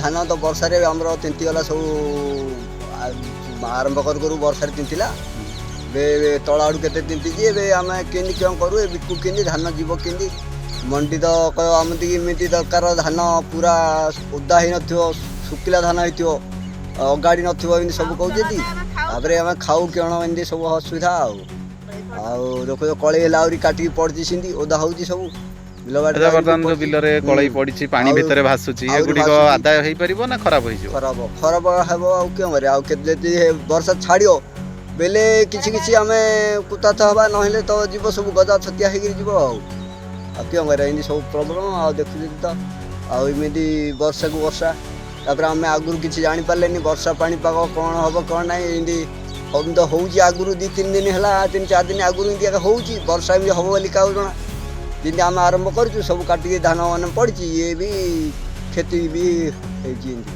ଧାନ ତ ବର୍ଷାରେ ଆମର ତିନ୍ତିଗଲା ସବୁ। ଆରମ୍ଭ କରୁ କରୁ ବର୍ଷାରେ ତିନ୍ତିଲା। ଏବେ ତଳ ଆଡ଼ୁ କେତେ ତିନ୍ତିଛି। ଏବେ ଆମେ କେମିତି କ'ଣ କରୁ, ଏ ବିକୁ କେମିତି, ଧାନ ଯିବ କେମିତି ମଣ୍ଡି? ତ କହିବ ଆମକୁ ଏମିତି ଦରକାର, ଧାନ ପୁରା ଓଦା ହେଇନଥିବ, ଶୁଖିଲା ଧାନ ହେଇଥିବ, ଅଗାଡ଼ି ନଥିବ, ଏମିତି ସବୁ କହୁଛନ୍ତି। ତାପରେ ଆମେ ଖାଉ କ'ଣ? ଏମିତି ସବୁ ଅସୁବିଧା। ଆଉ ଦେଖୁଛ, କଳେଇ ହେଲା, ଆହୁରି କାଟିକି ପଡ଼ିଛି, ସେମିତି ଓଦା ହେଉଛି ସବୁ ବିଲବାଡ଼ି। ଆଚ୍ଛା, ବର୍ତ୍ତମାନ ଯୋଉ ବିଲରେ କଳେଇ ପଡ଼ିଛି, ପାଣି ଭିତରେ ଭାସୁଛି, ଆହୁରି ଏଗୁଡ଼ିକ ଭାସୁଛି। ଆଦାୟ ହେଇପାରିବ ନା ଖରାପ ହେଇଯିବ? ଖରାପ ହେବ। ଆଉ କେଉଁ କରିବା? ଆଉ କେତେ ଯଦି ବର୍ଷା ଛାଡ଼ିବ ବେଲେ କିଛି କିଛି ଆମେ କୁତାର୍ଥ ହେବା, ନହେଲେ ତ ଯିବ ସବୁ, ଗଜା ଛତିଆ ହେଇକିରି ଯିବ। ଆଉ କେଉଁ କରିବା? ଏମିତି ସବୁ ପ୍ରୋବ୍ଲେମ୍। ଆଉ ଦେଖୁଛନ୍ତି ତ, ଆଉ ଏମିତି ବର୍ଷାକୁ ବର୍ଷା। ତାପରେ ଆମେ ଆଗରୁ କିଛି ଜାଣିପାରିଲେନି ବର୍ଷା ପାଣିପାଗ କ'ଣ ହେବ କ'ଣ ନାହିଁ। ଏମିତି ତ ହେଉଛି ଆଗରୁ 2-3 ଦିନ ହେଲା, 3-4 ଦିନ ଆଗରୁ ଏମିତି ଏକା ହେଉଛି। ବର୍ଷା ଏମିତି ହେବ ବୋଲି କାହାକୁ ଜଣା? ଯେମିତି ଆମେ ଆରମ୍ଭ କରିଛୁ, ସବୁ କାଟିକି ଧାନ ମାନେ ପଡ଼ିଛି, ଇଏ ବି କ୍ଷତି ବି ହେଇଛି ଏମିତି।